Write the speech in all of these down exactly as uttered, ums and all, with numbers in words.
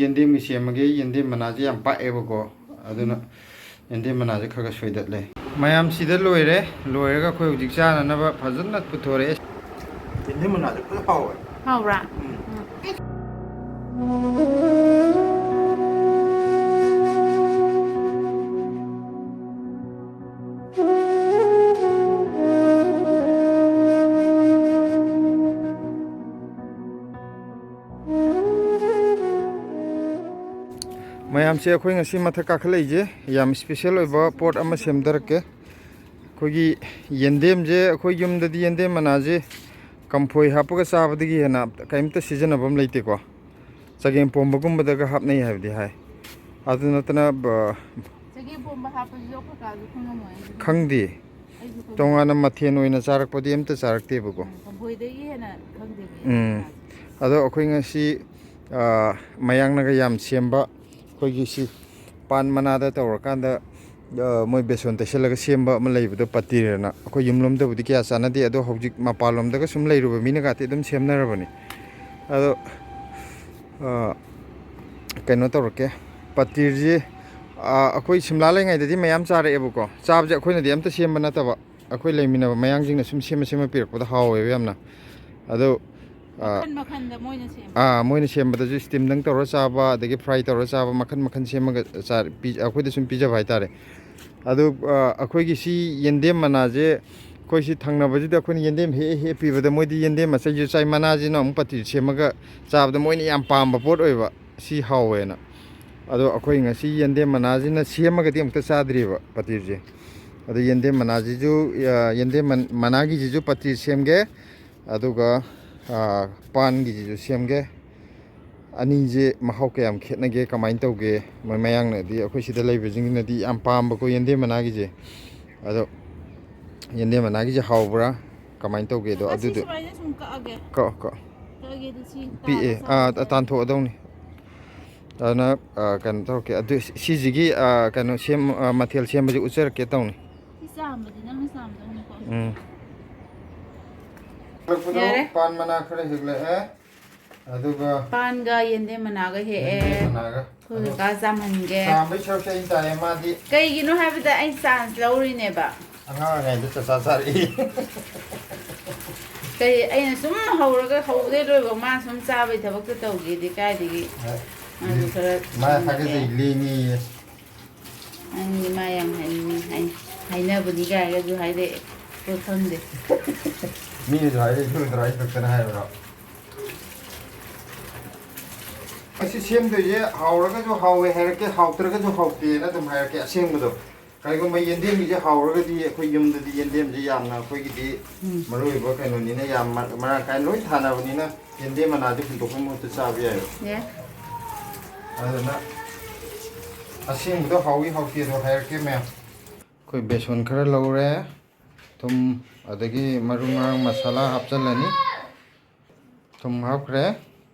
ꯌꯦꯟꯗꯦꯝꯒꯤ ꯁꯦꯝꯃꯒꯦ꯫ ꯌꯦꯟꯗꯦꯝ ꯃꯅꯥꯁꯦ ꯌꯥꯝ ꯄꯥꯛꯑꯦꯕꯀꯣ, ꯑꯗꯨꯅ ꯌꯦꯟꯗꯦꯝ ꯃꯅꯥꯁꯦ ꯈꯔ ꯈꯔ ꯁꯣꯏꯗꯠꯂꯦ꯫ ꯃꯌꯥꯝ ꯁꯤꯗ ꯂꯣꯏꯔꯦ꯫ ꯂꯣꯏꯔꯒ ꯑꯩꯈꯣꯏ ꯍꯧꯖꯤꯛ ꯆꯥꯅꯅꯕ ꯐꯖꯅ ꯄꯨꯊꯣꯔꯛꯑꯦ꯫ ꯌꯦꯟꯗꯦꯝ ꯃꯅꯥꯁꯦ ꯐꯖꯅ ꯍꯥꯎꯋꯦ꯫ ꯍꯥꯎꯕ꯭ꯔꯥ? ꯎꯝ꯫ ꯎꯝ꯫ ꯃꯌꯥꯝꯁꯦ, ꯑꯩꯈꯣꯏ ꯉꯁꯤ ꯃꯊꯛ ꯀꯥꯈꯠꯂꯛꯏꯁꯦ ꯌꯥꯝ ꯏꯁꯄꯤꯁꯦꯜ ꯑꯣꯏꯕ ꯄꯣꯠ ꯑꯃ ꯁꯦꯝꯊꯔꯛꯀꯦ꯫ ꯑꯩꯈꯣꯏꯒꯤ ꯌꯦꯟꯗꯦꯝꯁꯦ, ꯑꯩꯈꯣꯏ ꯌꯨꯝꯗꯗꯤ ꯌꯦꯟꯗꯦꯝ ꯃꯅꯥꯁꯦ ꯀꯝꯐꯣꯏ ꯍꯥꯞꯄꯒ ꯆꯥꯕꯗꯒꯤ ꯍꯦꯟꯅ ꯀꯔꯤꯝꯇ ꯁꯤꯖꯤꯟꯅꯕ ꯑꯃ ꯂꯩꯇꯦꯀꯣ꯫ ꯆꯒꯦꯝ ꯄꯣꯝꯕꯒꯨꯝꯕꯗꯒ ꯍꯥꯞꯅꯩ ꯍꯥꯏꯕꯗꯤ ꯍꯥꯏ꯫ ꯑꯗꯨ ꯅꯠꯇꯅ, ꯕ-, ꯆꯒꯦꯝ ꯄꯣꯝꯕ ꯍꯥꯞꯄꯁꯤꯁꯨ ꯑꯩꯈꯣꯏ ꯀꯥꯁꯨ ꯈꯪꯉꯝꯃꯣꯏ, ꯑꯩꯁꯨ ꯈꯪꯗꯦ꯫ ꯑꯩꯁꯨ ꯈꯪꯗꯦ꯫ ꯇꯣꯉꯥꯟꯅ ꯃꯊꯦꯜ ꯑꯣꯏꯅ ꯆꯥꯔꯛꯄꯗꯤ ꯑꯝꯇ ꯆꯥꯔꯛꯇꯦꯕꯀꯣ꯫ ꯎꯝ, ꯀꯝꯐꯣꯏꯗꯒꯤ ꯍꯦꯟꯅ ꯈꯪꯗꯦꯕ ꯑꯩ ꯎꯝ꯫ ꯀꯥꯁꯦ꯫ ꯑꯗꯣ ꯑꯩꯈꯣꯏ ꯉꯁꯤ, ꯑ, ꯃꯌꯥꯡꯅꯒ ꯌꯥꯝ ꯁꯦꯝꯕ, ꯑꯩꯈꯣꯏꯒꯤ ꯁꯤ ꯄꯥꯟ ꯃꯅꯥꯗ ꯇꯧꯔꯀꯥꯟꯗ, ꯑ, ꯃꯣꯏ ꯕꯦꯁꯣꯟ ꯇꯩꯁꯜꯂꯒ ꯁꯦꯝꯕ ꯑꯃ ꯂꯩꯕꯗꯣ, ꯄꯇꯤꯔꯅ꯫ ꯑꯩꯈꯣꯏ ꯌꯨꯝꯂꯣꯝꯗꯕꯨꯗꯤ ꯀꯌꯥ ꯆꯥꯟꯅꯗꯦ, ꯑꯗꯣ ꯍꯧꯖꯤꯛ ꯃꯄꯥꯟꯂꯣꯝꯗꯒ ꯁꯨꯝ ꯂꯩꯔꯨꯕ ꯃꯤꯅꯒꯗꯤ ꯑꯗꯨꯝ ꯁꯦꯝꯅꯔꯕꯅꯤ꯫ ꯑꯗꯣ, ꯑ, ꯀꯩꯅꯣ ꯇꯧꯔꯛꯀꯦ, ꯄꯇꯤꯔꯁꯤ, ꯑ, ꯑꯩꯈꯣꯏ ꯁꯤꯝꯂꯥ ꯂꯩꯉꯩꯗꯗꯤ ꯃꯌꯥꯝ ꯆꯥꯔꯛꯑꯦꯕꯀꯣ꯫ ꯆꯥꯕꯁꯦ ꯑꯩꯈꯣꯏꯅꯗꯤ ꯑꯝꯇ ꯁꯦꯝꯕ ꯅꯠꯇꯕ, ꯑꯩꯈꯣꯏ ꯂꯩꯃꯤꯟꯅꯕ ꯃꯌꯥꯡꯁꯤꯡꯅ ꯁꯨꯝ ꯁꯦꯝꯃ ꯁꯦꯝꯃ ꯄꯤꯔꯛꯄꯗ ꯍꯥꯎꯋꯦꯕ ꯌꯥꯝꯅ꯫ ꯑꯗꯣ, ꯑ, ꯃꯈꯟ ꯃꯈꯟꯗ ꯃꯣꯏꯅ ꯁꯦꯝꯕ꯫ ꯑꯥ, ꯃꯣꯏꯅ ꯁꯦꯝꯕꯗꯁꯨ ꯏꯁꯇꯤꯝꯗꯪ ꯇꯧꯔ ꯆꯥꯕ, ꯑꯗꯒꯤ ꯐ꯭ꯔꯥꯏ ꯇꯧꯔ ꯆꯥꯕ, ꯃꯈꯟ ꯃꯈꯟ ꯁꯦꯝꯃꯒ ꯆꯥ-, ꯄꯤ-, ꯑꯩꯈꯣꯏꯗ ꯁꯨꯝ ꯄꯤꯖꯕ ꯍꯥꯏꯇꯥꯔꯦ꯫ ꯑꯗꯨ, ꯑ, ꯑꯩꯈꯣꯏꯒꯤ ꯁꯤ ꯌꯦꯟꯗꯦꯝ ꯃꯅꯥꯁꯦ, ꯑꯩꯈꯣꯏ ꯁꯤ ꯊꯪꯅꯕꯁꯤꯗ ꯑꯩꯈꯣꯏꯅ ꯌꯦꯟꯗꯦꯝ ꯍꯦꯛ ꯍꯦꯛ ꯄꯤꯕꯗ ꯃꯣꯏꯗꯤ ꯌꯦꯟꯗꯦꯝ ꯃꯆꯩꯁꯨ ꯆꯥꯏ, ꯃꯅꯥꯁꯤꯅ ꯑꯃꯨꯛ ꯄꯇꯤꯁꯤ ꯁꯦꯝꯃꯒ ꯆꯥꯕꯗ ꯃꯣꯏꯅ ꯌꯥꯝ ꯄꯥꯝꯕ ꯄꯣꯠ ꯑꯣꯏꯕ꯫ ꯁꯤ ꯍꯥꯎꯋꯦꯅ꯫ ꯑꯗꯣ ꯑꯩꯈꯣꯏ ꯉꯁꯤ ꯌꯦꯟꯗꯦꯝ ꯃꯅꯥꯁꯤꯅ ꯁꯦꯝꯃꯒꯗꯤ ꯑꯃꯨꯛꯇ ꯆꯥꯗ꯭ꯔꯤꯕ ꯄꯇꯤꯁꯦ꯫ ꯑꯗꯣ ꯌꯦꯟꯗꯦꯝ ꯃꯅꯥꯁꯤꯁꯨ, ꯑ, ꯌꯦꯟꯗꯦꯝ ꯃꯟ-, ꯃꯅꯥꯒꯤꯁꯤꯁꯨ ꯄꯇꯤ ꯁꯦꯝꯒꯦ, ꯑꯗꯨꯒ, ꯑ, ꯄꯥꯟꯒꯤꯁꯤꯁꯨ ꯁꯦꯝꯒꯦ꯫ ꯑꯅꯤꯁꯦ ꯃꯍꯥꯎ ꯀꯌꯥꯝ ꯈꯦꯠꯅꯒꯦ, ꯀꯃꯥꯏꯅ ꯇꯧꯒꯦ? ꯃꯣꯏ ꯃꯌꯥꯡꯅꯗꯤ, ꯑꯩꯈꯣꯏ ꯁꯤꯗ ꯂꯩꯕꯁꯤꯡꯅꯗꯤ ꯌꯥꯝ ꯄꯥꯝꯕꯀꯣ ꯌꯦꯟꯗꯦꯝ ꯃꯅꯥꯒꯤꯁꯦ꯫ ꯑꯗꯣ ꯌꯦꯟꯗꯦꯝ ꯃꯅꯥꯒꯤꯁꯦ ꯍꯥꯎꯕ꯭ꯔꯥ, ꯀꯃꯥꯏꯅ ꯇꯧꯒꯦꯗꯣ? ꯉꯁꯤ ꯑꯗꯨꯗꯣ ꯁꯨꯃꯥꯏꯅ ꯁꯨꯝ ꯀꯛꯑꯒꯦ꯫ ꯀꯛꯑꯣ, ꯀꯛꯑꯣ꯫ ꯀꯛꯑꯒꯦ, ꯑꯗꯨ ꯁꯤ ꯄꯤꯛꯑꯦ꯫ ꯇꯥꯕ ꯑꯥ, ꯆꯥꯎꯕ꯫ ꯇꯥꯟꯊꯣꯛꯑꯗꯧꯅꯤ꯫ ꯑꯗꯨꯅ, ꯑ, ꯀꯩꯅꯣ ꯇꯧꯔꯛꯀꯦ꯫ ꯑꯗꯨ ꯁꯤꯁꯤꯒꯤ, ꯑ, ꯀꯩꯅꯣ ꯁꯦꯝ-, ꯑ, ꯃꯊꯦꯜ ꯁꯦꯝꯕꯁꯦ ꯎꯠꯆꯔꯛꯀꯦ ꯇꯧꯅꯤ꯫ ꯁꯤ ꯆꯥꯝꯕꯗꯤ ꯅꯪꯅ ꯆꯥꯝꯗꯧꯅꯤꯀꯣ꯫ ꯎꯝ꯫ ꯌꯥꯔꯦ꯫ ꯄꯥꯟ ꯃꯅꯥ ꯈꯔ ꯍꯦꯛꯂꯛꯑꯦ꯫ ꯑꯗꯨꯒ ꯄꯥꯟꯒ ꯌꯦꯟꯗꯦꯝ ꯃꯅꯥꯒ ꯍꯦꯛꯑꯦ꯫ ꯌꯦꯟꯗꯦꯝ ꯃꯅꯥꯒ꯫ ꯑꯩꯈꯣꯏ ꯑꯗꯣ ꯀꯀꯥ ꯆꯥꯝꯍꯟꯒꯦ꯫ ꯆꯥꯝꯕꯩ ꯁꯔꯨꯛꯁꯦ ꯑꯩꯅ ꯆꯥꯏꯌꯦ, ꯃꯥꯗꯤ꯫ ꯀꯩꯒꯤꯅꯣ ꯍꯥꯏꯕꯗ ꯑꯩ ꯆꯥꯟꯁ ꯂꯧꯔꯤꯅꯦꯕ꯫ ꯑꯉꯥꯡ ꯑꯣꯏꯔꯤꯉꯩꯗ ꯆꯥꯛꯆꯥ ꯆꯥꯔꯛꯏ꯫ ꯀꯩ, ꯑꯩꯅ ꯁꯨꯝ ꯍꯧꯔꯒ ꯍꯧꯕꯗꯩ ꯂꯣꯏꯕ ꯃꯥ ꯁꯨꯝ ꯆꯥꯕꯩ ꯊꯕꯛꯇ ꯇꯧꯒꯦꯗꯤ ꯀꯥꯏꯗꯒꯤ꯫ ꯍꯣꯏ꯫ ꯃꯥꯁꯨ ꯈꯔ ꯃꯥ ꯁꯨꯝ ꯍꯥꯒꯠꯆꯩ ꯍꯦꯛꯑꯦ꯫ ꯂꯦꯡꯉꯦꯌꯦ꯫ ꯅꯪꯗꯤ ꯃꯥ ꯌꯥꯝ ꯍꯥꯏꯅꯤꯡꯉꯤ ꯍꯥꯏ-, ꯍꯥꯏꯅꯕꯅꯤ ꯀꯥꯏꯅꯒꯁꯨ ꯍꯥꯏꯔꯛꯑꯦ꯫ ꯑꯩꯈꯣꯏ ꯈꯪꯗꯦ꯫ ꯃꯤꯅꯁꯨ ꯍꯥꯏꯔꯛꯏ, ꯅꯣꯏꯗꯔꯣ ꯑꯩ ꯈꯛꯇꯅ ꯍꯥꯏꯕ꯭ꯔꯣ? ꯑꯁꯤ ꯁꯦꯝꯗꯣꯏꯁꯦ ꯍꯥꯎꯔꯒꯁꯨ ꯍꯥꯎꯋꯦ ꯍꯥꯏꯔꯛꯀꯦ, ꯍꯥꯎꯇ꯭ꯔꯒꯁꯨ ꯍꯥꯎꯇꯦꯅ ꯑꯗꯨꯝ ꯍꯥꯏꯔꯛꯀꯦ ꯑꯁꯦꯡꯕꯗꯣ꯫ ꯀꯔꯤꯒꯨꯝꯕ ꯌꯦꯟꯗꯦꯝꯒꯤꯁꯦ ꯍꯥꯎꯔꯒꯗꯤ ꯑꯩꯈꯣꯏ ꯌꯨꯝꯗꯗꯤ ꯌꯦꯟꯗꯦꯝꯁꯦ ꯌꯥꯝꯅ ꯑꯩꯈꯣꯏꯒꯤꯗꯤ ꯎꯝ꯫ ꯃꯔꯨ ꯑꯣꯏꯕ ꯀꯩꯅꯣꯅꯤꯅ ꯌꯥꯝ ꯃ-, ꯃꯔꯥꯡ ꯀꯥꯏꯅ ꯂꯣꯏ ꯊꯥꯅꯕꯅꯤꯅ ꯌꯦꯟꯗꯦꯝ ꯃꯅꯥꯗꯤ ꯍꯨꯟꯗꯣꯛꯄꯩ ꯃꯍꯨꯠꯇ ꯆꯥꯕ ꯌꯥꯏꯑꯕ꯫ ꯌꯥꯏ꯫ ꯑꯗꯨꯅ ꯑꯁꯦꯡꯕꯗꯣ ꯍꯥꯎꯏ ꯍꯥꯎꯇꯦꯗꯣ ꯍꯥꯏꯔꯛꯀꯦ ꯃꯌꯥꯝ꯫ ꯑꯩꯈꯣꯏ ꯕꯦꯁꯣꯟ ꯈꯔ ꯂꯧꯔꯦ, ꯊꯨꯝ, ꯑꯗꯒꯤ ꯃꯔꯨ ꯃꯔꯥꯡ ꯃꯁꯥꯂꯥ ꯍꯥꯞꯆꯤꯜꯂꯅꯤ꯫ ꯊꯨꯝ ꯍꯥꯞꯈ꯭ꯔꯦ,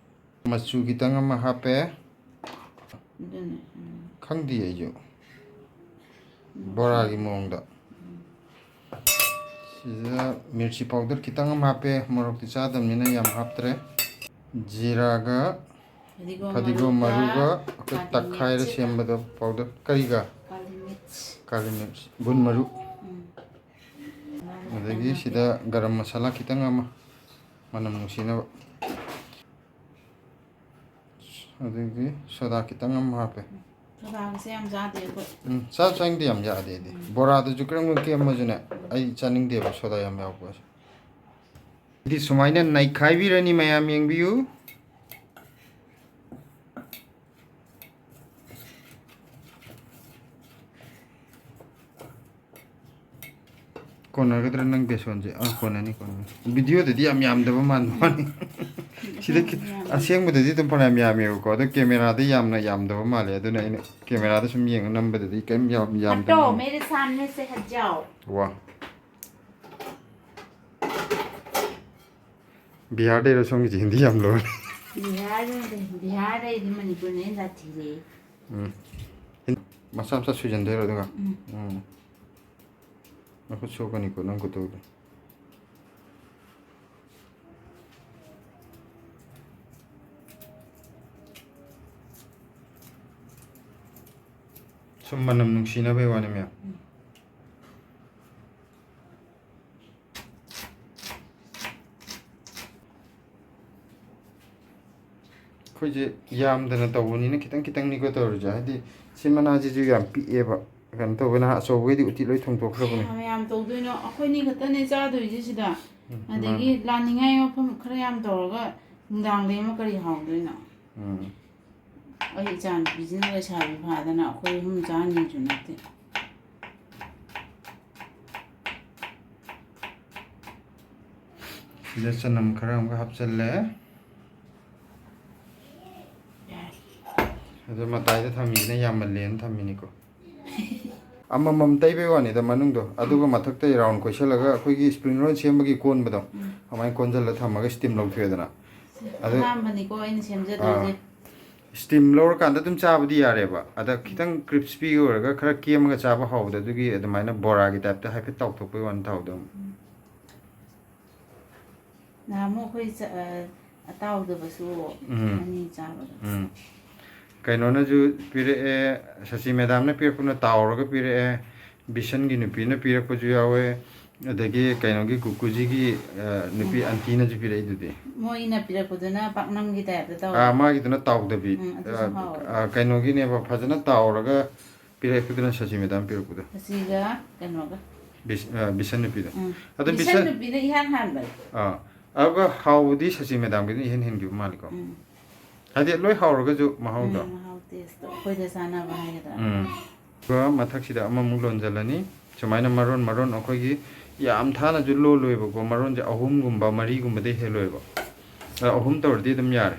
ꯃꯆꯨ ꯈꯤꯇꯪ ꯑꯃ ꯍꯥꯞꯄꯦ꯫ ꯑꯗꯨꯅꯦ, ꯎꯝ꯫ ꯈꯪꯗꯦ ꯑꯩꯁꯨ꯫ ꯎꯝ꯫ ꯕꯣꯔꯥꯒꯤ ꯃꯑꯣꯡꯗ꯫ ꯎꯝ꯫ ꯁꯤꯗ ꯃꯤꯔꯆꯤ ꯄꯥꯎꯗꯔ ꯈꯤꯇꯪ ꯑꯃ ꯍꯥꯞꯄꯦ, ꯃꯣꯔꯣꯛꯇꯤ ꯆꯥꯗꯕꯅꯤꯅ ꯌꯥꯝ ꯍꯥꯞꯇ꯭ꯔꯦ꯫ ꯖꯤꯔꯥꯒ ꯐꯗꯤꯒꯣꯝ ꯐꯗꯤꯒꯣꯝ ꯃꯔꯨꯒ ꯃꯔꯨꯒ ꯑꯩꯈꯣꯏ ꯀꯥꯂꯤ ꯇꯛꯈꯥꯏꯔ ꯃꯤꯔꯆꯤꯒ꯫ ꯁꯦꯝꯕꯗꯣ ꯄꯥꯎꯗꯔ꯫ ꯀꯔꯤꯒ? ꯀꯥꯂꯤ ꯃꯤꯔꯆ꯫ ꯀꯥꯂꯤ ꯃꯤꯔꯆ꯫ ꯒꯨꯟ ꯃꯔꯨ꯫ ꯎꯝ꯫ ꯑꯗꯒꯤ ꯁꯤꯗ ꯒꯔꯝ ꯃꯁꯥꯂꯥ ꯈꯤꯇꯪ ꯑꯃ, ꯃꯅꯝ ꯅꯨꯡꯁꯤꯅꯕ꯫ ꯑꯗꯒꯤ ꯁꯣꯗꯥ ꯈꯤꯇꯪ ꯑꯃ ꯍꯥꯞꯄꯦ꯫ ꯁꯣꯗꯥꯒꯁꯦ ꯌꯥꯝ ꯆꯥꯗꯦ ꯑꯩꯈꯣꯏ꯫ ꯎꯝ, ꯆꯥ ꯆꯥꯅꯤꯡꯗꯦ, ꯌꯥꯝ ꯌꯥꯛꯑꯗꯤ ꯑꯩꯗꯤ꯫ ꯎꯝ꯫ ꯕꯣꯔꯥꯗꯨꯁꯨ ꯀꯔꯝ ꯀꯦꯝꯃꯁꯨꯅꯦ, ꯎꯝ꯫ ꯑꯩ ꯆꯥꯅꯤꯡꯗꯦꯕ ꯁꯣꯗꯥ ꯌꯥꯝ ꯌꯥꯎꯕꯁꯦ꯫ ꯑꯗꯨꯗꯤ ꯁꯨꯃꯥꯏꯅ ꯅꯩꯈꯥꯏꯕꯤꯔꯅꯤ, ꯃꯌꯥꯝ ꯌꯦꯡꯕꯤꯌꯨ꯫ ꯀꯣꯟꯅꯒꯗ꯭ꯔꯥ ꯅꯪ ꯕꯦꯁꯣꯟꯁꯦ? ꯑꯥ, ꯀꯣꯟꯅꯅꯤ, ꯀꯣꯟꯅꯅꯤ꯫ ꯚꯤꯗꯤꯑꯣꯗꯗꯤ ꯌꯥꯝ ꯌꯥꯝꯗꯕ ꯃꯥꯟꯕ ꯋꯥꯅꯤ꯫ ꯁꯤꯗ ꯌꯥꯝ ꯌꯥꯝꯃꯦ꯫ ꯑꯁꯦꯡꯕꯗꯗꯤ ꯑꯗꯨꯝ ꯐꯅꯌꯥꯝ ꯌꯥꯝꯃꯦꯕꯀꯣ, ꯑꯗꯣ ꯀꯦꯃꯦꯔꯥꯗ ꯌꯥꯝꯅ ꯌꯥꯝꯗꯕ ꯃꯥꯜꯂꯦ, ꯑꯗꯨꯅ ꯑꯩꯅ ꯀꯦꯃꯦꯔꯥꯗ ꯁꯨꯝ ꯌꯦꯡꯉ ꯅꯝꯕꯗꯗꯤ ꯀꯩꯝ ꯌꯥꯝ, ꯌꯥꯝꯗꯕ ꯍꯇꯣ, ꯃꯥꯜꯂꯦ꯫ ꯃꯦꯔꯦ ꯁꯥꯝꯅꯦ ꯁꯦ ꯍꯠ ꯖꯥꯎ꯫ ꯋꯥ꯫ ꯕꯤꯍꯥꯔꯗꯩꯔꯣ ꯁꯣꯝꯒꯤꯁꯦ? ꯍꯤꯟꯗꯤ ꯌꯥꯝ ꯂꯣꯜꯂꯦ꯫ ꯕꯤꯍꯥꯔꯗꯩ ꯅꯠꯇꯦ, ꯕꯤꯍꯥꯔꯗꯩꯗꯤ ꯃꯅꯤꯄꯨꯔꯅ ꯍꯦꯟꯅ ꯁꯥꯊꯤꯔꯦ꯫ ꯎꯝ꯫ ꯍꯤꯟ-, ꯃꯆꯥ ꯃꯆꯥ ꯁꯨꯖꯟꯗꯣꯏꯔꯣ ꯑꯗꯨꯒ? ꯎꯝ꯫ ꯎꯝ꯫ ꯅꯈꯨꯠ ꯁꯣꯛꯀꯅꯤꯀꯣ ꯅꯪ ꯈꯨꯠꯇꯧꯗꯣ꯫ ꯁꯨꯝ ꯃꯅꯝ ꯅꯨꯡꯁꯤꯅꯕꯩ ꯋꯥꯅꯤ, ꯃꯌꯥꯝ꯫ ꯑꯩꯈꯣꯏꯁꯦ ꯌꯥꯝꯗꯅ ꯇꯧꯕꯅꯤꯅ ꯈꯤꯇꯪ ꯈꯤꯇꯪꯅꯤꯀꯣ ꯇꯧꯔꯤꯁꯦ, ꯍꯥꯏꯗꯤ ꯁꯤ ꯃꯅꯥꯁꯤꯁꯨ ꯌꯥꯝ ꯄꯤꯛꯑꯦꯕ꯫ ꯀꯩꯅꯣ ꯇꯧꯕꯅ ꯑꯆꯧꯕꯈꯩꯗꯤ ꯎꯇꯤ ꯂꯣꯏ ꯊꯣꯡꯗꯣꯛꯈ꯭ꯔꯕꯅꯦ꯫ ꯀꯌꯥꯝ ꯌꯥꯝ ꯇꯧꯗꯣꯏꯅꯣ? ꯑꯩꯈꯣꯏꯅꯤ ꯈꯛꯇꯅꯦ ꯆꯥꯗꯣꯏꯁꯦ ꯁꯤꯗ꯫ ꯎꯝ, ꯑꯗꯒꯤ ꯃꯥꯅꯦ꯫ ꯂꯥꯟꯅꯤꯡꯉꯥꯏ ꯃꯐꯝ ꯈꯔ ꯌꯥꯝ ꯇꯧꯔꯒ ꯅꯨꯡꯗꯥꯡ ꯂꯦꯝꯃ ꯀꯔꯤ ꯍꯥꯎꯗꯣꯏꯅꯣ? ꯎꯝ꯫ ꯑꯩ ꯏꯆꯥꯅꯨꯄꯤꯁꯤꯅ ꯂꯩꯁꯥꯕꯤ ꯐꯥꯗꯅ ꯑꯩꯈꯣꯏ ꯑꯍꯨꯝ ꯆꯥꯅꯤꯁꯨ ꯅꯠꯇꯦ꯫ ꯁꯤꯗ ꯆꯅꯝ ꯈꯔ ꯑꯃꯒ ꯍꯥꯞꯆꯜꯂꯦ꯫ ꯑꯗꯣ ꯃꯇꯥꯏꯗ ꯊꯝꯃꯤꯁꯤꯅ ꯌꯥꯝꯃꯜꯂꯦꯅ ꯊꯝꯃꯤꯅꯤꯀꯣ꯫ ꯑꯃꯃꯝ ꯇꯩꯕꯩ ꯋꯥꯅꯤꯗ ꯃꯅꯨꯡꯗꯣ, ꯑꯗꯨꯒ ꯃꯊꯛꯇ ꯔꯥꯎꯟ ꯀꯣꯏꯁꯜꯂꯒ ꯑꯩꯈꯣꯏꯒꯤ ꯁ꯭ꯄ꯭ꯔꯤꯡ ꯔꯣꯜ ꯁꯦꯝꯕꯒꯤ ꯀꯣꯟꯕꯗꯣ, ꯎꯝ꯫ ꯑꯗꯨꯃꯥꯏꯅ ꯀꯣꯟꯁꯤꯜꯂ ꯊꯝꯃꯒ ꯁ꯭ꯇꯤꯝ ꯂꯧꯊꯣꯛꯑꯦꯗꯅ꯫ ꯑꯗꯨ ꯑꯍꯥꯟꯕꯅꯤꯀꯣ ꯑꯩꯅ ꯁꯦꯝꯖꯗꯣꯏꯁꯦ꯫ ꯑꯥ꯫ ꯁ꯭ꯇꯤꯝ ꯂꯧꯔꯀꯥꯟꯗ ꯑꯗꯨꯝ ꯆꯥꯕꯗꯤ ꯌꯥꯔꯦꯕ꯫ ꯑꯗ ꯈꯤꯇꯪ ꯀ꯭ꯔꯤꯁꯄꯤ ꯑꯣꯏꯔꯒ ꯈꯔ ꯀꯦꯝꯃꯒ ꯆꯥꯕ ꯍꯥꯎꯕꯗꯣ, ꯑꯗꯨꯒꯤ ꯑꯗꯨꯃꯥꯏꯅ ꯕꯣꯔꯥꯒꯤ ꯇꯥꯏꯞꯇ ꯍꯥꯏꯐꯦꯠ ꯇꯥꯎꯊꯣꯛꯄꯩ ꯋꯥꯅꯤ ꯊꯥꯎꯗꯣ꯫ ꯎꯝ꯫ ꯅꯍꯥꯟꯃꯨꯛ ꯑꯩꯈꯣꯏ ꯆ-, ꯑ, ꯑꯇꯥꯎꯗꯕꯁꯨ ꯎꯝ꯫ ꯑꯅꯤ ꯆꯥꯕꯗꯣ꯫ ꯎꯝ꯫ ꯀꯩꯅꯣꯅꯁꯨ ꯄꯤꯔꯛꯑꯦ, ꯁꯆꯤ ꯃꯦꯗꯥꯝꯅ ꯄꯤꯔꯛꯄꯅ ꯇꯥꯎꯔꯒ ꯄꯤꯔꯛꯑꯦ, ꯕꯤꯁꯟꯒꯤ ꯅꯨꯄꯤꯅ ꯄꯤꯔꯛꯄꯁꯨ ꯌꯥꯎꯋꯦ, ꯑꯗꯒꯤ ꯀꯩꯅꯣꯒꯤ ꯀꯨꯀꯨꯖꯤꯒꯤ, ꯑ, ꯅꯨꯄꯤ ꯎꯝ꯫ ꯑꯟꯇꯤꯅꯁꯨ ꯄꯤꯔꯛꯏꯗꯨꯗꯤ꯫ ꯃꯣꯏꯅ ꯄꯤꯔꯛꯄꯗꯨꯅ ꯄꯥꯛꯅꯝꯒꯤ ꯇꯥꯏꯞꯇ ꯇꯧꯋꯦ꯫ ꯑꯥ, ꯃꯥꯒꯤꯗꯨꯅ ꯇꯥꯎꯗꯕꯤ꯫ ꯎꯝ, ꯑꯗꯨꯁꯨ ꯑ, ꯍꯥꯎꯋꯦ꯫ ꯑ, ꯀꯩꯅꯣꯒꯤꯅꯦꯕ, ꯐꯖꯅ ꯇꯥꯎꯔꯒ ꯄꯤꯔꯛꯄꯗꯨꯅ ꯁꯆꯤ ꯃꯦꯗꯥꯝ ꯄꯤꯔꯛꯄꯗꯣ꯫ ꯁꯆꯤꯒ ꯀꯩꯅꯣꯒ꯫ ꯕꯤꯁ-, ꯑ, ꯕꯤꯁꯟ ꯅꯨꯄꯤꯗꯣ꯫ ꯎꯝ꯫ ꯑꯗꯣ ꯕꯤꯁꯟ ꯕꯤꯁꯟ ꯅꯨꯄꯤꯅ ꯏꯍꯥꯟ ꯍꯥꯟꯕꯅꯦ꯫ ꯑꯥ꯫ ꯑꯗꯨꯒ ꯍꯥꯎꯕꯗꯤ ꯁꯆꯤ ꯃꯦꯗꯥꯝꯒꯤꯗꯨꯅ ꯏꯍꯦꯟ ꯍꯦꯟꯈꯤꯕ ꯃꯥꯜꯂꯤꯀꯣ꯫ ꯎꯝ꯫ ꯍꯥꯏꯗꯤ ꯂꯣꯏ ꯍꯥꯎꯔꯒꯁꯨ ꯃꯍꯥꯎꯗꯣ꯫ ꯎꯝ, ꯃꯍꯥꯎ ꯇꯦꯁꯇꯣ ꯑꯩꯈꯣꯏꯗ ꯆꯥꯅꯕ ꯍꯥꯏꯒꯗ꯭ꯔꯥ? ꯎꯝ꯫ ꯑꯗꯨꯒ ꯃꯊꯛꯁꯤꯗ ꯑꯃꯃꯨꯛ ꯂꯣꯟꯖꯜꯂꯅꯤ꯫ ꯁꯨꯃꯥꯏꯅ ꯃꯔꯣꯟ ꯃꯔꯣꯟ ꯑꯩꯈꯣꯏꯒꯤ ꯌꯥꯝ ꯊꯥꯅꯁꯨ ꯂꯣꯜꯂꯣꯏꯕꯀꯣ, ꯃꯔꯣꯟꯁꯦ ꯑꯍꯨꯝꯒꯨꯝꯕ ꯃꯔꯤꯒꯨꯝꯕꯗꯩ ꯍꯦꯜꯂꯣꯏꯕ꯫ ꯑ, ꯑꯍꯨꯝ ꯇꯧꯔꯗꯤ ꯑꯗꯨꯝ ꯌꯥꯔꯦ꯫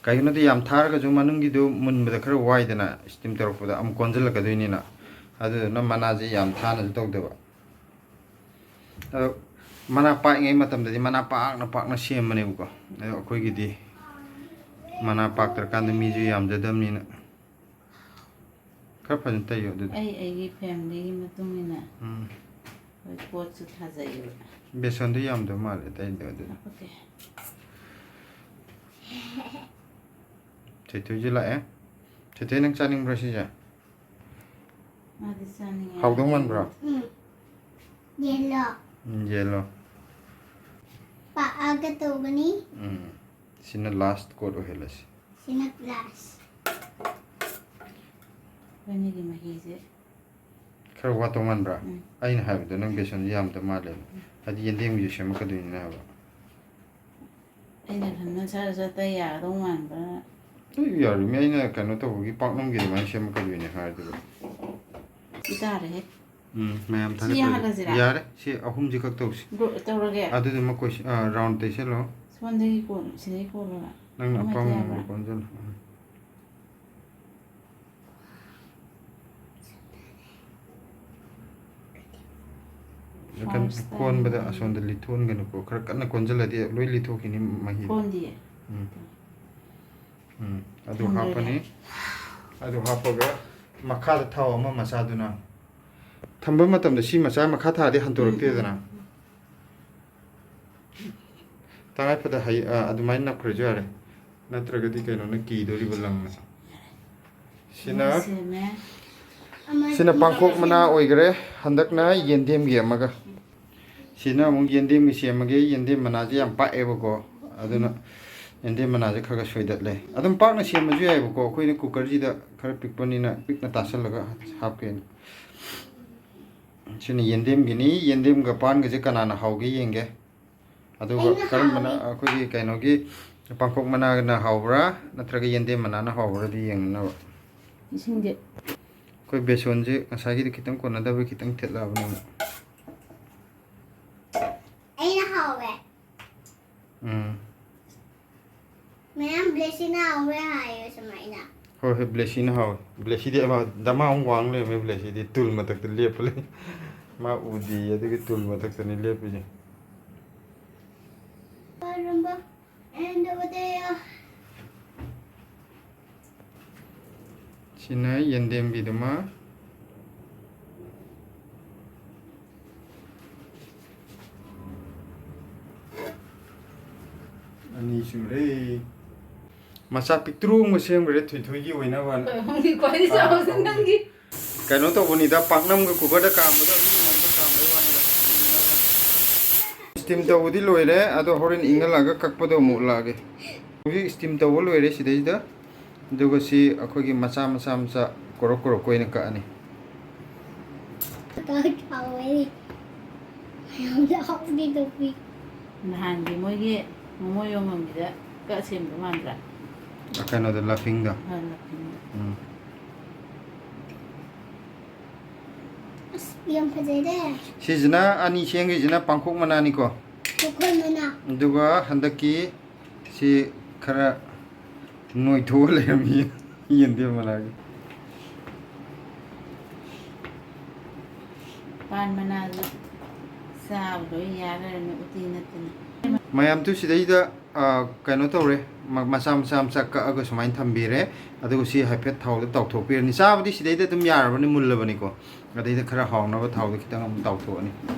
ꯀꯩꯒꯤꯅꯣꯗꯤ ꯌꯥꯝ ꯊꯥꯔꯒꯁꯨ ꯃꯅꯨꯡꯒꯤꯗꯨ ꯃꯨꯟꯕꯗ ꯈꯔ ꯋꯥꯏꯗꯅ, ꯁ꯭ꯇꯤꯝ ꯇꯧꯔꯛꯄꯗ ꯑꯃꯨꯛ ꯀꯣꯟꯁꯤꯜꯂꯛꯀꯗꯣꯏꯅꯤꯅ꯫ ꯑꯗꯨꯗꯨꯅ ꯃꯅꯥꯁꯦ ꯌꯥꯝ ꯊꯥꯅꯁꯨ ꯇꯧꯗꯕ꯫ ꯑꯗꯣ ꯃꯅꯥ ꯄꯥꯛꯏꯉꯩ ꯃꯇꯝꯗꯗꯤ ꯃꯅꯥ ꯄꯥꯛꯅ ꯄꯥꯛꯅ ꯁꯦꯝꯕꯅꯦꯕꯀꯣ꯫ ꯑꯗꯣ ꯑꯩꯈꯣꯏꯒꯤꯗꯤ ꯃꯅꯥ ꯄꯥꯛꯇ꯭ꯔꯀꯥꯟꯗ ꯃꯤꯁꯨ ꯌꯥꯝꯖꯗꯕꯅꯤꯅ꯫ ꯈꯔ ꯐꯖꯅ ꯇꯩꯌꯣ ꯑꯗꯨꯗꯤ꯫ ꯑꯩ ꯑꯩꯒꯤ ꯐꯦꯃꯤꯂꯤꯒꯤ ꯃꯇꯨꯡ ꯏꯟꯅ ꯎꯝ꯫ ꯑꯩꯈꯣꯏ ꯄꯣꯠꯁꯨ ꯊꯥꯖꯩꯌꯦꯕ꯫ ꯕꯦꯁꯣꯟꯗꯣ ꯌꯥꯝꯗꯕ ꯃꯥꯜꯂꯦ, ꯇꯩꯗꯣ ꯑꯗꯨꯗꯤ꯫ ꯍꯥꯞꯄꯛꯀꯦ꯫ ꯊꯣꯏꯊꯣꯏꯁꯨ ꯂꯥꯛꯑꯦ꯫ ꯊꯣꯏꯊꯣꯏ, ꯅꯪ ꯆꯥꯅꯤꯡꯕ꯭ꯔꯣ ꯁꯤꯁꯦ? ꯃꯥꯗꯤ ꯆꯥꯅꯤꯡꯉꯦ꯫ ꯍꯥꯎꯗꯧ ꯃꯥꯟꯕ꯭ꯔꯣ? ꯎꯝ꯫ ꯌꯦꯜꯂꯣ꯫ ꯎꯝ, ꯌꯦꯜꯂꯣ꯫ ꯄꯥꯛꯑꯒ ꯇꯧꯒꯅꯤ꯫ ꯎꯝ꯫ ꯁꯤꯅ last coat ꯑꯣꯏꯍꯜꯂꯁꯤ꯫ ꯁꯤꯅ last꯫ ꯑꯩꯈꯣꯏꯅꯤꯒꯤ ꯃꯍꯤꯁꯦ꯫ ꯈꯔ ꯋꯥꯠꯇꯧ ꯃꯥꯟꯕ꯭ꯔꯥ? ꯎꯝ꯫ ꯑꯩꯅ ꯍꯥꯏꯕꯗꯣ ꯅꯪ ꯕꯦꯁꯟꯁꯦ ꯌꯥꯝꯗ ꯃꯥꯜꯂꯦꯕ꯫ ꯎꯝ꯫ ꯍꯥꯏꯗꯤ ꯌꯦꯟꯗꯦꯝꯒꯤꯁꯨ ꯁꯦꯝꯃꯛꯀꯗꯣꯏꯅꯤꯅ ꯍꯥꯏꯕ꯫ ꯑꯩꯅ ꯈꯟꯕꯅ ꯁꯠ ꯁꯠ ꯇꯩ ꯌꯥꯒꯗꯧ ꯃꯥꯟꯕ꯫ ꯑꯩ ꯌꯥꯔꯤꯃꯤ, ꯑꯩꯅ ꯀꯩꯅꯣ ꯇꯧꯕꯒꯤ ꯄꯥꯛꯅꯝꯒꯤ ꯑꯗꯨꯃꯥꯏꯅ ꯁꯦꯝꯃꯛꯀꯗꯣꯏꯅꯦ ꯍꯥꯏꯔꯗꯨꯕꯨ꯫ ꯁꯤ ꯇꯥꯔꯦꯍꯦ꯫ ꯎꯝ, ꯃꯌꯥꯝ ꯁꯤ ꯊꯥꯒꯠꯄꯗ ꯌꯥꯍꯜꯂꯁꯤꯔꯥ? ꯌꯥꯔꯦ, ꯁꯤ ꯑꯍꯨꯝꯁꯤ ꯈꯛ ꯇꯧꯁꯤ꯫ ꯒ꯭ꯔꯨꯞ ꯇꯧꯔꯒꯦ? ꯑꯗꯨꯗꯨꯃ ꯀꯣꯏꯁꯤ-, ꯑꯥ, round ꯇꯩꯁꯜꯂꯣ꯫ ꯁꯣꯝꯗꯒꯤ ꯀꯣꯜ, ꯁꯤꯗꯒꯤ ꯀꯣꯜꯂꯣꯔꯥ? ꯅꯪꯅ ꯑꯃ ꯑꯄꯥꯝꯕ ꯌꯥꯕ꯭ꯔꯥ? ꯑꯃ ꯀꯣꯟꯁꯤꯜꯂꯣ꯫ ꯎꯝ꯫ ꯀꯩꯅꯣ, first time ꯀꯣꯟꯕꯗ ꯑꯁꯣꯝꯗ ꯂꯤꯠꯊꯣꯛꯍꯟꯒꯅꯨꯀꯣ, ꯈꯔ ꯀꯟꯅ ꯀꯣꯟꯁꯤꯜꯂꯗꯤ ꯂꯣꯏ ꯂꯤꯠꯊꯣꯛꯈꯤꯅꯤ ꯃꯍꯤꯗꯣ꯫ ꯀꯣꯟꯗꯤꯌꯦ꯫ ꯎꯝ꯫ ꯎꯝ, ꯑꯗꯨ ꯊꯝꯖꯔꯒꯦ꯫ ꯍꯥꯞꯄꯅꯤ꯫ ꯑꯗꯨ ꯍꯥꯞꯄꯒ ꯃꯈꯥꯗ ꯊꯥꯎ ꯑꯃ ꯃꯆꯥꯗꯨꯅ ꯊꯝꯕ ꯃꯇꯝꯗ ꯁꯤ ꯃꯆꯥ ꯃꯈꯥ ꯊꯥꯔꯗꯤ ꯍꯟꯗꯣꯔꯛꯇꯦꯗꯅ꯫ ꯎꯝ, ꯎꯝ, ꯎꯝ꯫ ꯇꯉꯥꯏ ꯐꯗ ꯍꯩ-, ꯑ, ꯑꯗꯨꯃꯥꯏꯅ ꯅꯞꯈ꯭ꯔꯁꯨ ꯌꯥꯔꯦ꯫ ꯅꯠꯇ꯭ꯔꯒꯗꯤ ꯀꯩꯅꯣꯅ ꯀꯤꯗꯣꯔꯤꯕ ꯂꯪꯅ꯫ ꯁꯤꯅ, ꯑꯃ ꯁꯦꯝꯃꯦ꯫ ꯁꯤꯅ ꯄꯥꯡꯈꯣꯛ ꯃꯅꯥ ꯑꯣꯏꯈ꯭ꯔꯦ꯫ ꯍꯟꯗꯛꯅ ꯌꯦꯟꯗꯦꯝꯒꯤ ꯑꯃꯒ꯫ ꯁꯤꯅ ꯑꯃꯨꯛ ꯌꯦꯟꯗꯦꯝꯒꯤ ꯁꯦꯝꯃꯒꯦ꯫ ꯌꯦꯟꯗꯦꯝ ꯃꯅꯥꯁꯦ ꯌꯥꯝ ꯄꯥꯛꯑꯦꯕꯀꯣ, ꯑꯗꯨꯅ ꯌꯦꯟꯗꯦꯝ ꯃꯅꯥꯁꯦ ꯈꯔ ꯈꯔ ꯁꯣꯏꯗꯠꯂꯦ꯫ ꯑꯗꯨꯝ ꯄꯥꯛꯅ ꯁꯦꯝꯃꯁꯨ ꯌꯥꯏꯑꯕꯀꯣ, ꯑꯩꯈꯣꯏꯅ cooker ꯁꯤꯗ ꯈꯔ ꯄꯤꯛꯄꯅꯤꯅ ꯄꯤꯛꯅ ꯇꯥꯁꯜꯂꯒ ꯍꯥꯞꯀꯦꯅ꯫ ꯁꯤꯅ ꯌꯦꯟꯗꯦꯝꯒꯤꯅꯤ꯫ ꯌꯦꯟꯗꯦꯝꯒ ꯄꯥꯟꯒꯁꯦ ꯀꯅꯥꯅ ꯍꯥꯎꯒꯦ ꯌꯦꯡꯒꯦ꯫ ꯑꯗꯨꯒ ꯑꯩꯅ ꯀꯔꯝꯕꯅ ꯍꯥꯎꯏ꯫ ꯑꯩꯈꯣꯏꯒꯤ ꯀꯩꯅꯣꯒꯤ ꯄꯥꯡꯈꯣꯛ ꯃꯅꯥꯅ ꯍꯥꯎꯕ꯭ꯔꯥ ꯅꯠꯇ꯭ꯔꯒ ꯌꯦꯟꯗꯦꯝ ꯃꯅꯥꯅ ꯍꯥꯎꯕ꯭ꯔꯥꯗꯤ ꯌꯦꯡꯅꯅꯕ꯫ ꯏꯁꯤꯡꯁꯦ꯫ ꯑꯩꯈꯣꯏ ꯕꯦꯁꯣꯟꯁꯦ ꯉꯁꯥꯏꯒꯤꯗꯤ ꯈꯤꯇꯪ ꯀꯣꯟꯅꯗꯕꯒꯤ ꯈꯤꯇꯪ ꯊꯤꯠꯂꯛꯑꯕꯅꯦꯕ꯫ ꯑꯩꯅ ꯍꯥꯎꯋꯦ꯫ ꯎꯝ꯫ ꯃꯌꯥꯝ ꯕ꯭ꯂꯦꯁꯤꯅ ꯍꯥꯎꯋꯦ ꯍꯥꯏꯌꯦ ꯁꯨꯃꯥꯏꯅ꯫ ꯍꯣꯏ, ꯍꯣꯏ, ꯕ꯭ꯂꯦꯁꯤꯅ ꯍꯥꯎꯋꯦ꯫ ꯕ꯭ꯂꯦꯁꯤꯗꯤ ꯑꯃ ꯗꯃꯥ ꯑꯃꯨꯛ ꯋꯥꯡ ꯂꯩꯔꯝꯃꯦ꯫ ꯕ꯭ꯂꯦꯁꯤꯗꯤ ꯇꯨꯜ ꯃꯊꯛꯇ ꯂꯦꯞꯄ ꯂꯩ꯫ ꯃꯥ ꯎꯗꯤꯌꯦ, ꯑꯗꯨꯒꯤ ꯇꯨꯜ ꯃꯊꯛꯇꯅꯤ ꯂꯦꯞꯄꯤꯁꯦ꯫ ꯀꯔꯝꯕ? And over there. ꯁꯤꯅ ꯌꯦꯟꯗꯦꯝꯒꯤꯗꯨꯃ꯫ ꯑꯅꯤ ꯁꯨꯔꯦ꯫ ꯃꯆꯥ ꯄꯤꯛꯇ꯭ꯔꯨ ꯑꯃ ꯁꯦꯝꯈ꯭ꯔꯦ ꯊꯣꯏꯊꯣꯏꯒꯤ ꯑꯣꯏꯅꯕꯅ꯫ ꯑꯩꯈꯣꯏ ꯑꯍꯨꯝꯒꯤ ꯈ꯭ꯋꯥꯏꯗꯒꯤ ꯑꯥ, ꯆꯥꯎꯕꯁꯦ ꯑꯍꯨꯝꯒꯤ꯫ ꯅꯪꯒꯤ꯫ ꯀꯩꯅꯣ ꯇꯧꯕꯅꯤꯗ, ꯄꯥꯛꯅꯝꯒ ꯀꯨꯀꯔꯗ ꯀꯥꯝꯕꯗꯣ ꯑꯗꯨꯒꯤ ꯃꯑꯣꯡꯗ ꯀꯥꯝꯕꯩ ꯋꯥꯅꯤꯗ꯫ Steam ꯇꯧꯕꯗꯤ ꯂꯣꯏꯔꯦ, ꯑꯗꯣ ꯍꯣꯔꯦꯟ ꯏꯪꯍꯜꯂꯒ ꯀꯛꯄꯗꯣ ꯑꯃꯨꯛ ꯎꯠꯂꯛꯑꯒꯦ꯫ ꯍꯧꯖꯤꯛ steam ꯇꯧꯕ ꯂꯣꯏꯔꯦ ꯁꯤꯗꯩꯗ꯫ ꯑꯗꯨꯒ ꯁꯤ ꯑꯩꯈꯣꯏꯒꯤ ꯃꯆꯥ ꯃꯆꯥ ꯃꯆꯥ ꯀꯣꯔꯣꯛ ꯀꯣꯔꯣꯛ ꯑꯣꯏꯅ ꯀꯛꯑꯅꯤ꯫ ꯀꯛ ꯍꯥꯎꯋꯦ꯫ ꯌꯥꯝꯅ ꯍꯥꯎꯅꯤ ꯇꯧꯕꯤ꯫ ꯅꯍꯥꯟꯒꯤ ꯃꯣꯏꯒꯤ ꯃꯣꯃꯣ ꯌꯣꯟꯐꯝꯒꯤꯗ ꯀꯛ ꯁꯦꯝꯕ ꯃꯥꯟꯗ꯭ꯔꯥ? ꯀꯩꯅꯣꯗꯣ, ꯂꯐꯤꯡꯗꯣ꯫ ꯑ, ꯂꯐꯤꯡꯗꯣ꯫ ꯎꯝ꯫ ꯑꯁ, ꯌꯥꯝ ꯐꯖꯩꯗ꯫ ꯁꯤꯁꯤꯅ ꯑꯅꯤ ꯁꯦꯝꯈꯤꯁꯤꯅ ꯄꯥꯡꯈꯣꯛ ꯃꯅꯥꯅꯤꯀꯣ꯫ ꯄꯥꯡꯈꯣꯛ ꯃꯅꯥ꯫ ꯑꯗꯨꯒ ꯍꯟꯗꯛꯀꯤ ꯁꯤ ꯈꯔ ꯅꯣꯏꯊꯣꯛꯑ ꯂꯩꯔꯝꯃꯤ ꯌꯦꯟꯗꯦꯝ ꯃꯅꯥꯒꯤ꯫ ꯄꯥꯟ ꯃꯅꯥꯗꯨ ꯆꯥꯕ ꯂꯣꯏ ꯌꯥꯔꯔꯅꯤ ꯎꯇꯤ ꯅꯠꯇꯅ꯫ ꯃꯌꯥꯝꯗꯨ ꯁꯤꯗꯩꯗ, ꯑ, ꯀꯩꯅꯣ ꯇꯧꯔꯦ, ꯃ-, ꯃꯆꯥ ꯃꯆꯥ ꯃꯆꯥ ꯀꯛꯑꯒ ꯁꯨꯃꯥꯏꯅ ꯊꯝꯕꯤꯔꯦ꯫ ꯑꯗꯨꯒ ꯁꯤ ꯍꯥꯏꯐꯦꯠ ꯊꯥꯎꯗ ꯇꯥꯎꯊꯣꯛꯄꯤꯔꯅꯤ꯫ ꯆꯥꯕꯗꯤ ꯁꯤꯗꯩꯗ ꯑꯗꯨꯝ ꯌꯥꯔꯕꯅꯤ, ꯃꯨꯜꯂꯕꯅꯤꯀꯣ꯫ ꯑꯗꯩꯗ ꯈꯔ ꯍꯥꯎꯅꯕ ꯊꯥꯎꯗ ꯈꯤꯇꯪ ꯑꯃꯨꯛ ꯇꯥꯎꯊꯣꯛꯑꯅꯤ꯫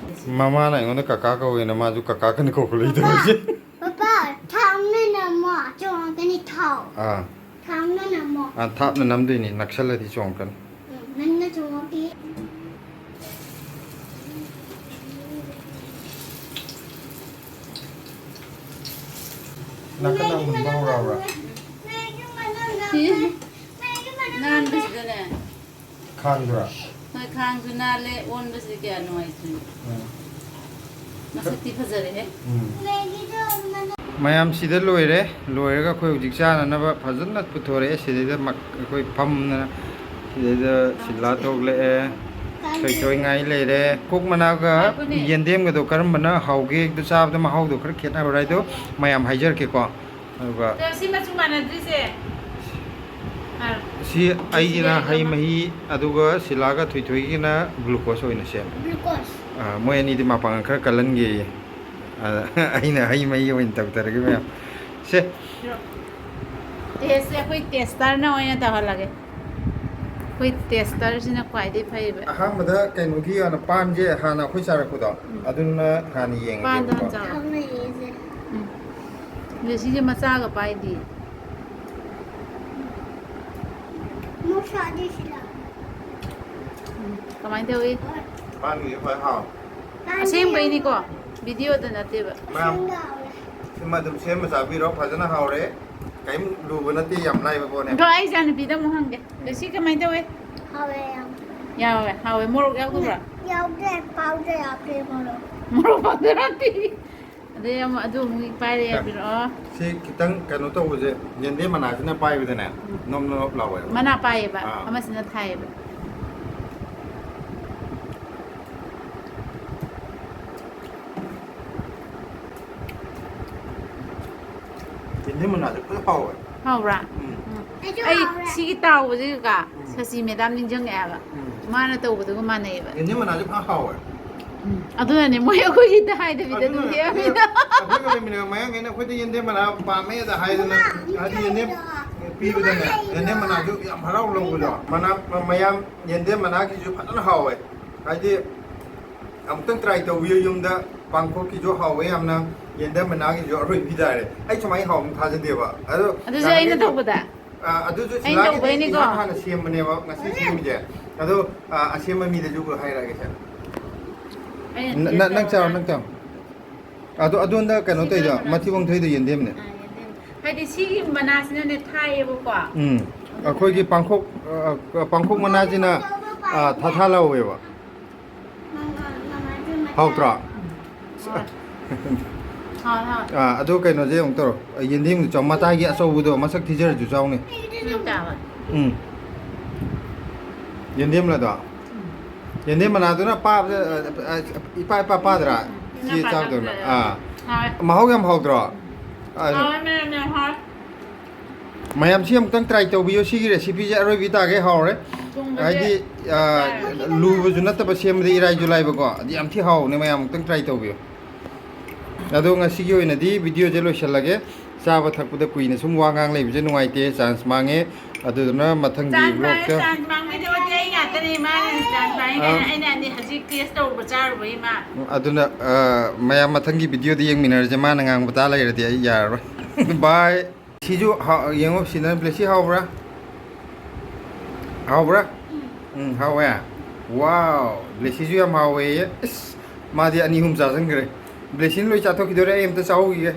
ꯃꯃꯥꯅ ꯑꯩꯉꯣꯟꯗ ꯀꯀꯥ ꯀꯧꯋꯦꯅ ꯃꯥꯁꯨ ꯀꯀꯥ ꯀꯅꯤ ꯀꯧꯈꯠꯂꯛꯏ ꯇꯧꯔꯤꯁꯦ꯫ ꯄꯄꯥ, ꯊꯥꯎꯅ ꯅꯝꯃꯣ, ꯆꯣꯡꯉꯛꯀꯅꯤ ꯊꯥꯎ꯫ ꯑꯥ꯫ ꯊꯥꯎꯅ ꯅꯝꯃꯣ꯫ ꯑꯥ, ꯊꯥꯞꯅ ꯅꯝꯗꯣꯏꯅꯤ, ꯅꯛꯁꯜꯂꯗꯤ ꯆꯣꯡꯉꯛꯀꯅꯤ꯫ ꯎꯝ, ꯅꯪꯅ ꯆꯣꯡꯉꯛꯀꯤ꯫ ꯅꯥꯀꯟ ꯅꯥꯀꯟ ꯃꯨꯟꯕ ꯍꯧꯔꯛꯑꯕ꯭ꯔꯥ? ꯅꯥꯟꯕꯁꯤꯗꯅꯦ꯫ ꯈꯥꯡꯗꯨꯔꯥ? ꯍꯣꯏ, ꯈꯥꯡꯁꯨ ꯅꯥꯜꯂꯦ, ꯑꯣꯟꯕꯁꯤꯗꯤ ꯀꯌꯥ ꯅꯨꯡꯉꯥꯏꯇ꯭ꯔꯦ꯫ ꯎꯝ꯫ ꯃꯁꯛꯇꯤ ꯐꯖꯔꯦꯍꯦ꯫ ꯎꯝ꯫ ꯃꯌꯥꯝ ꯁꯤꯗ ꯂꯣꯏꯔꯦ꯫ ꯂꯣꯏꯔꯒ ꯑꯩꯈꯣꯏ ꯍꯧꯖꯤꯛ ꯆꯥꯅꯅꯕ ꯐꯖꯅ ꯄꯨꯊꯣꯔꯛꯑꯦ꯫ ꯁꯤꯗꯩꯗ ꯃꯛ-, ꯑꯩꯈꯣꯏ ꯐꯝꯗꯅ ꯁꯤꯗꯩꯗ ꯁꯤꯂꯥ ꯊꯣꯛꯂꯛꯑꯦ꯫ ꯊꯣꯏꯊꯣꯏ ꯉꯥꯏ ꯂꯩꯔꯦ꯫ ꯀꯣꯛ ꯃꯅꯥꯒ ꯉꯥꯏꯈꯣꯅꯦ꯫ ꯌꯦꯟꯗꯦꯝꯒꯗꯣ ꯀꯔꯝꯕꯅ ꯍꯥꯎꯒꯦ? ꯑꯗꯨ ꯆꯥꯕꯗ ꯃꯍꯥꯎꯗꯣ ꯈꯔ ꯈꯦꯠꯅꯕ꯭ꯔꯥ ꯍꯥꯏꯗꯣ ꯃꯌꯥꯝ ꯍꯥꯏꯖꯔꯛꯀꯦꯀꯣ꯫ ꯑꯗꯨꯒ ꯑꯗꯣ ꯁꯤ ꯃꯆꯨ ꯃꯥꯟꯅꯗ꯭ꯔꯤꯁꯦ? ꯑꯥ꯫ ꯁꯤ ꯑꯩꯒꯤꯅ ꯁꯤꯗꯤ ꯍꯩ ꯃꯍꯤ, ꯑꯗꯨꯒ ꯁꯤꯂꯥꯒ ꯊꯣꯏꯊꯣꯏꯒꯤꯅ glucose ꯑꯣꯏꯅ ꯁꯦꯝꯃꯦ꯫ Glucose꯫ ꯑꯥ, ꯃꯣꯏ ꯑꯅꯤꯗꯤ ꯃꯄꯥꯡꯒꯜ ꯈꯔ ꯀꯜꯍꯟꯒꯦꯌꯦ꯫ ꯑꯥ, ꯑꯩꯅ ꯍꯩ ꯃꯍꯤ ꯑꯣꯏꯅ ꯇꯧꯊꯔꯒꯦ ꯃꯌꯥꯝ꯫ ꯁꯦ꯫ Taste ꯁꯦ ꯑꯩꯈꯣꯏ tester ꯅ ꯑꯣꯏꯅ ꯇꯧꯍꯜꯂꯒꯦ꯫ ꯑꯩꯈꯣꯏ tester ꯁꯤꯅ ꯈ꯭ꯋꯥꯏꯗꯒꯤ ꯐꯩꯕ꯫ ꯑꯍꯥꯟꯕꯗ ꯀꯩꯅꯣꯒꯤ ꯍꯥꯟꯅ ꯄꯥꯟꯁꯦ ꯍꯥꯟꯅ ꯑꯩꯈꯣꯏ ꯆꯥꯔꯛꯄꯗꯣ, ꯎꯝ꯫ ꯑꯗꯨꯅ ꯍꯥꯟꯅ ꯄꯥꯟꯗꯣ ꯌꯦꯡꯉꯒꯦꯕꯀꯣ꯫ ꯍꯥꯟꯅ ꯆꯥꯔꯣ꯫ ꯍꯥꯎꯅ ꯌꯦꯡꯁꯦ꯫ ꯎꯝ꯫ ꯑꯗ ꯁꯤꯁꯦ ꯃꯆꯥꯒ ꯄꯥꯏꯗꯦ꯫ ꯃꯣꯔꯣꯛ ꯁꯥꯗ꯭ꯔꯤꯁꯤꯔ? ꯀꯃꯥꯏꯅ ꯇꯧꯏ? ꯄꯥꯟꯒꯤꯁꯦ ꯈ꯭ꯋꯥꯏ ꯍꯥꯎ꯫ ꯑꯁꯦꯡꯕꯩꯅꯤꯀꯣ, ꯚꯤꯗꯤꯑꯣꯗ ꯅꯠꯇꯦꯕ꯫ ꯃꯌꯥꯝ ꯁꯤꯃ ꯑꯗꯨꯝ ꯁꯦꯝꯃ ꯆꯥꯕꯤꯔꯣ, ꯐꯖꯅ ꯍꯥꯎꯔꯦ꯫ ꯀꯔꯤꯝ ꯂꯨꯕ ꯅꯠꯇꯦ, ꯌꯥꯝ ꯂꯥꯏꯕ ꯄꯣꯠꯅꯦ꯫ ꯑꯗꯣ ꯑꯩ ꯏꯆꯥꯅꯨꯄꯤꯗ ꯑꯃꯨꯛ ꯍꯪꯒꯦ꯫ ꯂꯨꯁꯤ, ꯀꯃꯥꯏꯅ ꯇꯧꯋꯦ? ꯍꯥꯎꯋꯦ ꯌꯥꯝ꯫ ꯌꯥꯎꯋꯦ, ꯍꯥꯎꯋꯦ꯫ ꯃꯣꯔꯣꯛ ꯌꯥꯎꯗꯕ꯭ꯔꯥ? ꯌꯥꯎꯗꯦ, ꯄꯥꯎꯗ ꯌꯥꯎꯗꯦ ꯃꯣꯔꯣꯛ꯫ ꯃꯣꯔꯣꯛ powder ꯍꯥꯞꯄꯤ꯫ ꯑꯗꯩ ꯑꯃꯨꯛ ꯑꯗꯨ ꯑꯃꯨꯛ ꯄꯥꯏꯔꯦ, ꯌꯥꯕꯤꯔꯛꯑꯣ꯫ ꯁꯤ ꯈꯤꯇꯪ ꯀꯩꯅꯣ ꯇꯧꯕꯁꯦ, ꯌꯦꯟꯗꯦꯝ ꯃꯅꯥꯁꯤꯅ ꯄꯥꯏꯕꯗꯅꯦ, ꯅꯣꯞ ꯅꯣꯞ ꯂꯥꯎꯋꯦꯕ꯫ ꯃꯅꯥ ꯄꯥꯏꯌꯦꯕ, ꯑꯥ꯫ ꯑꯃꯁꯤꯅ ꯊꯥꯏꯌꯦꯕ꯫ ꯌꯦꯟꯗꯦꯝ ꯃꯅꯥꯁꯦ ꯐꯖꯅ ꯍꯥꯎꯋꯦ꯫ ꯍꯥꯎꯕ꯭ꯔꯥ? ꯎꯝ꯫ ꯎꯝ꯫ ꯑꯩꯁꯨ ꯑꯩ ꯍꯥꯎꯔꯦ꯫ ꯁꯤꯒꯤ ꯇꯥꯎꯕꯁꯤꯒ ꯎꯝ꯫ ꯁꯁꯤ ꯃꯦꯗꯥꯝ ꯅꯤꯡꯁꯤꯡꯉꯛꯑꯦꯕ꯫ ꯎꯝ꯫ ꯃꯥꯅ ꯇꯧꯕꯗꯨꯒ ꯃꯥꯟꯅꯩꯌꯦꯕ꯫ ꯌꯦꯟꯗꯦꯝ ꯃꯅꯥꯁꯦ ꯐꯖꯅ ꯍꯥꯎꯋꯦ꯫ ꯎꯝ꯫ ꯑꯗꯨꯅꯅꯦ ꯃꯣꯏ ꯑꯩꯈꯣꯏꯒꯤꯗ ꯍꯥꯏꯗꯕꯤꯗ ꯑꯗꯨꯝ ꯑꯗꯨꯅ ꯍꯦꯛꯑꯝꯃꯤꯗꯣ꯫ ꯑꯩꯈꯣꯏꯒ ꯑꯩꯈꯣꯏꯒ ꯂꯩꯃꯤꯟꯅꯕ ꯃꯌꯥꯡꯈꯩꯅ ꯑꯩꯈꯣꯏꯗ ꯌꯦꯟꯗꯦꯝ ꯃꯅꯥ ꯄꯥꯝꯃꯦꯗ ꯍꯥꯏꯗꯅ, ꯍꯥꯏꯗꯤ ꯌꯦꯟꯗꯦꯝ ꯄꯤꯕꯗꯅꯦ, ꯌꯦꯟꯗꯦꯝ ꯃꯅꯥꯁꯨ ꯌꯥꯝ ꯍꯔꯥꯎ ꯂꯧꯕꯗꯣ꯫ ꯃꯅꯥ, ꯃꯌꯥꯝ ꯌꯦꯟꯗꯦꯝ ꯃꯅꯥꯒꯤꯁꯨ ꯐꯖꯅ ꯍꯥꯎꯋꯦ꯫ ꯍꯥꯏꯗꯤ ꯑꯃꯨꯛꯇꯪ try ꯇꯧꯕꯤꯌꯨ ꯌꯨꯝꯗ꯫ ꯄꯥꯡꯈꯣꯛꯀꯤꯁꯨ ꯍꯥꯎꯋꯦ ꯌꯥꯝꯅ, ꯌꯦꯟꯗꯦꯝ ꯃꯅꯥꯒꯤꯁꯨ ꯑꯔꯣꯏꯕꯤ ꯇꯥꯔꯦ꯫ ꯑꯩ ꯁꯨꯃꯥꯏꯅ ꯍꯥꯎꯕ ꯊꯥꯖꯗꯦꯕ꯫ ꯑꯗꯣ ꯑꯗꯨꯁꯨ ꯑꯩꯅ ꯇꯧꯕꯗ? ꯑ, ꯑꯗꯨꯁꯨ ꯑꯩꯅ ꯁꯤꯂꯥꯒꯤꯗꯤ ꯇꯧꯕꯩꯅꯤꯀꯣ? ꯏꯍꯥꯟ ꯍꯥꯟꯅ ꯁꯦꯝꯕꯅꯦꯕ ꯉꯁꯤ ꯁꯦꯝꯃꯤꯁꯦ꯫ ꯑꯗꯣ, ꯑ, ꯑꯁꯦꯝꯕ ꯃꯤꯗꯁꯨ ꯍꯥꯏꯔꯛꯑꯒꯦ ꯁꯦ꯫ ꯑꯩꯅ ꯅ-, taste ꯅ-, ꯅꯪ ꯆꯥꯔꯣ, ꯇꯧꯔꯒ꯫ ꯅꯪ ꯆꯥꯔꯣ꯫ ꯑꯗꯣ ꯑꯗꯣꯝꯗ ꯀꯩꯅꯣ ꯇꯧꯔꯤꯗꯣ, ꯃꯊꯤꯕꯣꯡ ꯊꯣꯛꯏꯗꯣ ꯌꯦꯟꯗꯦꯝꯅꯦ꯫ ꯑꯥ, ꯌꯦꯟꯗꯦꯝ꯫ ꯍꯥꯏꯗꯤ ꯁꯤꯒꯤ ꯃꯅꯥꯁꯤꯅꯅꯦ ꯊꯥꯏꯌꯦꯕꯀꯣ꯫ ꯎꯝ꯫ ꯑꯩꯈꯣꯏꯒꯤ ꯄꯥꯡꯈꯣꯛ, ꯑ, ꯄꯥꯡꯈꯣꯛ ꯃꯅꯥꯁꯤꯅ, ꯑ, ꯊꯥ ꯊꯥ ꯂꯥꯎꯋꯦꯕ꯫ ꯍꯥꯎꯇ꯭ꯔꯣ? ꯍꯣꯏ, ꯍꯣꯏ꯫ ꯑꯥ, ꯑꯗꯣ ꯀꯩꯅꯣꯁꯦ ꯑꯃꯨꯛ ꯇꯧꯔꯣ꯫ ꯌꯦꯟꯗꯦꯝꯒꯤ ꯆꯧ ꯃꯇꯥꯏꯒꯤ ꯑꯆꯧꯕꯗꯣ, ꯃꯁꯛ ꯊꯤꯖꯔꯁꯨ ꯆꯥꯎꯅꯤ꯫ ꯎꯝ, ꯆꯥꯎꯋꯦ꯫ ꯎꯝ꯫ ꯌꯦꯟꯗꯦꯝꯂꯗꯣ? ꯌꯦꯟꯗꯦꯝ ꯃꯅꯥꯗꯨꯅ ꯄꯥꯕꯗ, ꯑ, ꯑ, ꯏꯄꯥ ꯏꯄꯥ ꯄꯥꯗ꯭ꯔꯥ? ꯆꯦ ꯆꯥꯎꯗꯧꯅ꯫ ꯑꯥ꯫ ꯍꯥꯎꯋꯦ꯫ ꯃꯍꯥꯎ ꯌꯥꯝ ꯍꯥꯎꯗ꯭ꯔꯣ? ꯑ, ꯍꯥꯎꯋꯦ, ꯃꯌꯥꯝ ꯌꯥꯝ ꯍꯥꯎꯋꯦ꯫ ꯃꯌꯥꯝ ꯁꯤ ꯑꯃꯨꯛꯇꯪ try ꯇꯧꯕꯤꯌꯨ꯫ ꯁꯤꯒꯤ recipeꯁꯦ ꯑꯔꯣꯏꯕꯤ ꯇꯥꯒꯩ ꯍꯥꯎꯔꯦ꯫ ꯊꯣꯡꯕꯁꯦ ꯍꯥꯏꯗꯤ, ꯑ, ꯂꯨꯕꯁꯨ ꯅꯠꯇꯕ, ꯁꯦꯝꯕꯗꯤ ꯏꯔꯥꯏꯁꯨ ꯂꯥꯏꯕꯀꯣ꯫ ꯑꯗꯨ ꯌꯥꯝ ꯊꯤ ꯍꯥꯎꯕꯅꯦ, ꯃꯌꯥꯝ ꯑꯃꯨꯛꯇꯪ try ꯇꯧꯕꯤꯌꯨ꯫ ꯑꯗꯣ ꯉꯁꯤꯒꯤ ꯑꯣꯏꯅꯗꯤ videoꯁꯦ ꯂꯣꯏꯁꯤꯜꯂꯒꯦ꯫ ꯆꯥꯕ ꯊꯛꯄꯗ ꯀꯨꯏꯅ ꯁꯨꯝ ꯋꯥ ꯉꯥꯡ ꯂꯩꯕꯁꯦ ꯅꯨꯡꯉꯥꯏꯇꯦ, chance ꯃꯥꯡꯉꯦ꯫ ꯑꯗꯨꯗꯨꯅ ꯃꯊꯪꯒꯤ Chance ꯃꯥꯡꯉꯦ, vlogꯇ chance ꯃꯥꯡꯕꯩꯗꯤ ꯑꯣꯏꯗꯦ, ꯑꯩ ꯉꯥꯛꯇꯅꯦ ꯃꯥꯡꯉꯤꯁꯦ, chance ꯃꯥꯡꯉꯦ ꯀꯥꯏꯅ꯫ ꯑꯥ꯫ ꯑꯩꯅ ꯑꯅꯤ ꯍꯧꯖꯤꯛ taste ꯇꯧꯔꯨꯕ ꯆꯥꯔꯨꯕꯩ ꯃꯥ꯫ ꯑꯗꯨꯅ, ꯑ, ꯃꯌꯥꯝ ꯃꯊꯪꯒꯤ videoꯗ ꯌꯦꯡꯃꯤꯟꯅꯔꯁꯦ꯫ ꯃꯥꯅ ꯉꯥꯡꯕ ꯇꯥ ꯂꯩꯔꯗꯤ ꯑꯩ ꯌꯥꯔꯔꯣꯏ꯫ Bye꯫ ꯁꯤꯁꯨ ꯍꯥꯎ-, ꯌꯦꯡꯉꯣ ꯁꯤꯅ plate꯫ ꯁꯤ ꯍꯥꯎꯕ꯭ꯔꯥ? ꯍꯥꯎꯕ꯭ꯔꯥ? ꯎꯝ, ꯍꯥꯎꯋꯦ꯫ ꯋꯥꯎ, ꯕ꯭ꯂꯦꯁꯤꯁꯨ ꯌꯥꯝ ꯍꯥꯎꯋꯦꯌꯦ꯫ ꯏꯁ, ꯃꯥꯗꯤ ꯑꯅꯤ ꯑꯍꯨꯝ ꯆꯥꯁꯤꯟꯈ꯭ꯔꯦ꯫ ꯕ꯭ꯂꯦꯁꯤꯅ ꯂꯣꯏ ꯆꯥꯊꯣꯛꯈꯤꯗꯣꯔꯦ, ꯑꯩ ꯑꯝꯇ ꯆꯥꯍꯧꯈꯤꯒꯦ꯫